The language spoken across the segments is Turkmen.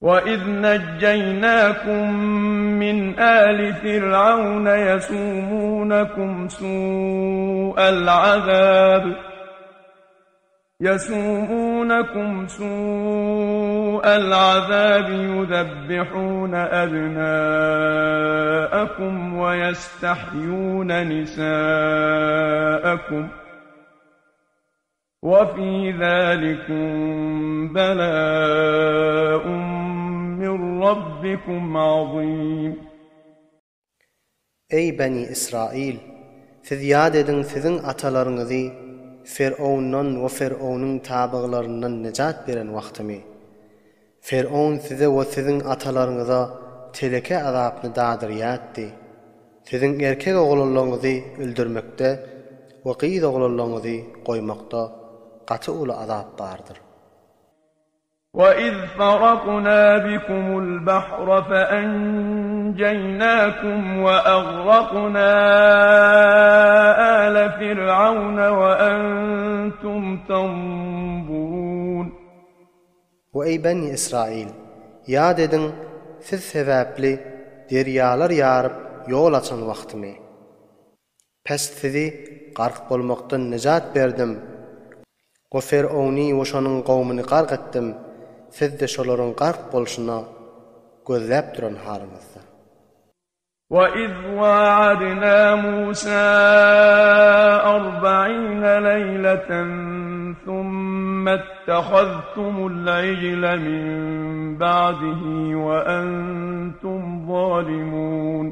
وَإِذْ نَجَّيْنَاكُم مِّنْ آلِ فِرْعَوْنَ يَسُومُونَكُمْ سُوءَ الْعَذَابِ يَسُومُونَكُمْ سُوءَ الْعَذَابِ يُذَبِّحُونَ أَبْنَاءَكُمْ وَيَسْتَحْيُونَ نِسَاءَكُمْ ۚ وَفِي ذَٰلِكُم بَلَاءٌ مِّن رَّبِّكُمْ عَظِيمٌ. Eý, Beni Israýyl! Siz ýat ediň siziň atalaryňyzy Ferowundan we Ferowunyň tabyglaryndan nejat beren wagtymy. Ferowun size we siziň atalaryňyza teleke azapny dadyrýatdy. Siziň erkek oglanlaryňyzy öldürmekde we gyz oglanlaryňyzy goýmakda gaty uly azap bardyr. وَإِذْ فَرَقْنَا بِكُمُ الْبَحْرَ فَأَنجَيْنَاكُمْ وَأَغْرَقْنَا آلَ فِرْعَوْنَ وَأَنْتُمْ تَنظُرُونَ. We eý Beni Israýyl, ýat ediň, siz sebäpli derýalar ýaryp ýol açan wagtymy. Pes sizi gark bolmakdan nejat berdim we Ferowny we şonuň gowmuny gark etdim, siz-de şolaryň gark bolşuna gözläp duran halyňyzda. وَإِذْ وَاعَدْنَا مُوسَىٰ أَرْبَعِينَ لَيْلَةً ثُمَّ اتَّخَذْتُمُ الْعِجْلَ مِن بَعْدِهِ وَأَنتُمْ ظَالِمُونَ.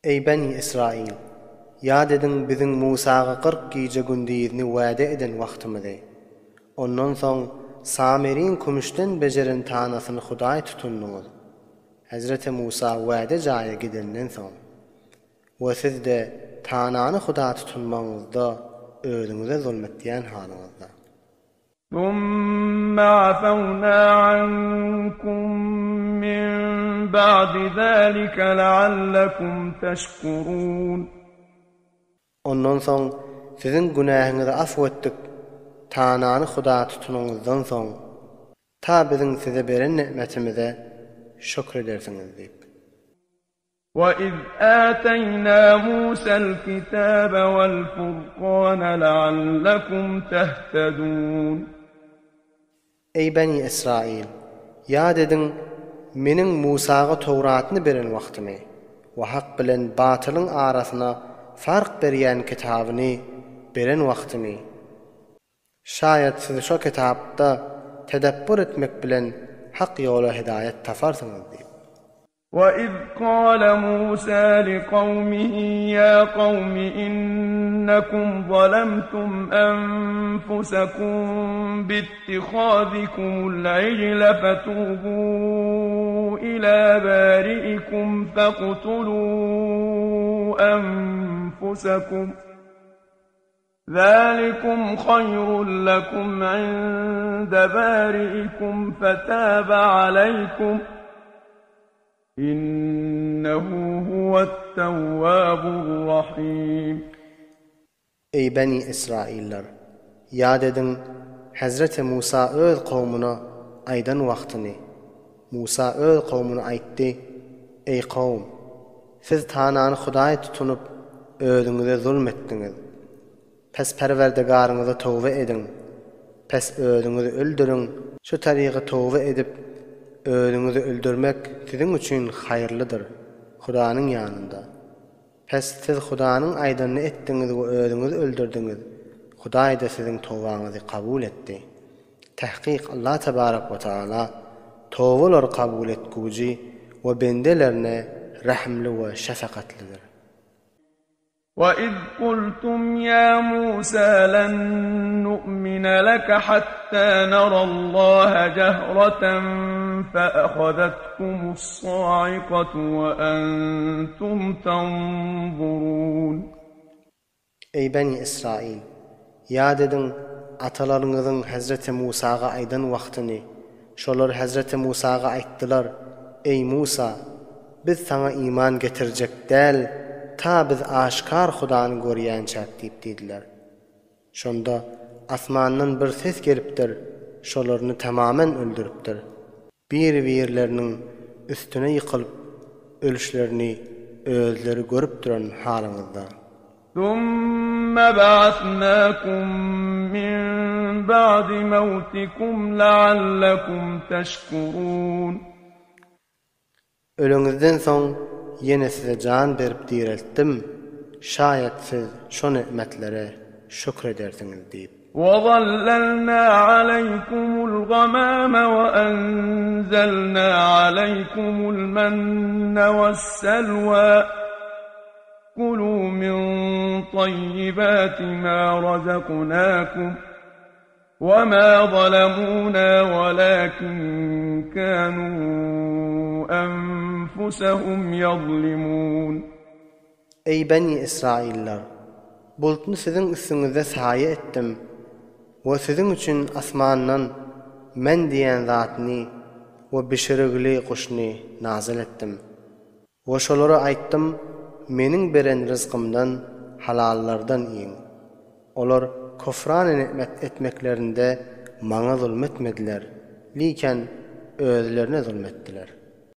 Eý, Beni Israýyl! Ýat ediň Biziň Musaga 40 gije-gündizini wäde eden wagtymyzy. Ondan soň Sameriň kümüşden bejeren tanasyny hudaý tutundyňyz. Hezreti Musa wäde jaýa gidenden soň. We siz-de tanany huda tutunmagyňyzda özüňize zulm etýän halyňyzda. ثُمَّ عَفَوْنَا عَنكُم مِّن بَعْدِ ذَٰلِكَ لَعَلَّكُمْ تَشْكُرُونَ. Ondan soň siziň günähiňizi afw etdik, tanany huda tutunyňyzdan soň, ta biziň size beren ni'metimize şükür edersiňiz diýip. وَإِذْ آتَيْنَا مُوسَى الْكِتَابَ وَالْفُرْقَانَ لَعَلَّكُمْ تَهْتَدُونَ. Eý, Beni Israýyl! Ýat ediň, Meniň Musaga Towratyny beren wagtymy we hak bilen batylyň arasyna fark berýän kitabyny beren wagtymy. Şaýat siz şo kitapda tedepbur etmek bilen hak ýola hidaýat taparsyňyz diýip. وَإِذْ قَالَ مُوسَىٰ لِقَوْمِهِ يَا قَوْمِ إِنَّكُمْ ظَلَمْتُمْ أَنفُسَكُم بِاتِّخَاذِكُمُ الْعِجْلَ فَتُوبُوا إِلَىٰ بَارِئِكُمْ فَاقْتُلُوا أَنفُسَكُمْ ذَٰلِكُمْ خَيْرٌ لَّكُمْ عِندَ بَارِئِكُمْ فَتَابَ عَلَيْكُمْ ۚ إِنَّهُ هُوَ التَّوَّابُ الرَّحِيمُ. Eý, Beni Israýyllar! Ýat ediň, Hezreti Musa öz kowmuna aýdan wagtyny. Musa öz kowmuna aýtdy, Eý, kowum! Siz Tanany hudaý tutunyp, özüňize zulm etdiňiz. Pes Perwerdigaryňyza toba ediň. Pes özüňizi öldüriň, şu taryga toba edip, özüňizi öldürmek siziň üçin haýyrlydyr, Hudanyň ýanynda. Pes siz Hudanyň aýdanyny etdiňiz we özüňizi öldürdiňiz, Hudaý-da siziň tobaňyzy kabul etdi. Tahkyk Allah tebarek we taala tobalary kabul etgüji we bendelerine rehimli we şefekatlidir. وَإِذْ قُلْتُمْ يَا مُوسَىٰ لَن نُّؤْمِنَ لَكَ حَتَّىٰ نَرَى اللَّهَ جَهْرَةً فَأَخَذَتْكُمُ الصَّاعِقَةُ وَأَنتُمْ تَنظُرُونَ. Eý, Beni Israýyl! Ýat ediň, atalaryňyzyň hezreti Musaga aýdan wagtyny. Şolar hezreti Musaga aýtdylar, Eý, Musa! Biz saňa iman getirjek däl, ta biz aşkar Hudany görýänçäk diýip diýdiler. Şonda asmandan bir ses gelipdir, şolaryny tamamen öldüripdir. Bir-birleriniň üstüne ýykylyp ölüşlerini özleri görüp duran halyňyzda. Summa ba'asnakum min ba'di mawtikum la'allakum teşkurun. Öleňizden soň ýene size jan berip direltdim, şaýat siz şo ni'metlere şükür edersiňiz diýip. وَظَلَّلْنَا عَلَيْكُمُ الْغَمَامَ وَأَنزَلْنَا عَلَيْكُمُ الْمَنَّ وَالسَّلْوَىٰ كُلُوا مِن طَيِّبَاتِ مَا رَزَقْنَاكُمْ وَمَا ظَلَمُونَا وَلَكِن كَانُوا أَنفُسَهُمْ يَظْلِمُونَ. Eý, beni Israýyllar! Bulutny siziň üstüňizde saýa etdim we siziň üçin asmandan men diýen zatny we bişirigli guşny nazyl etdim. We şolara aýtdym, Meniň beren ryzkymdan, halallardan iýiň. Olar kufrany ni'met etmeklerinde Maňa zulum etmediler, liken özlerine zulum etdiler.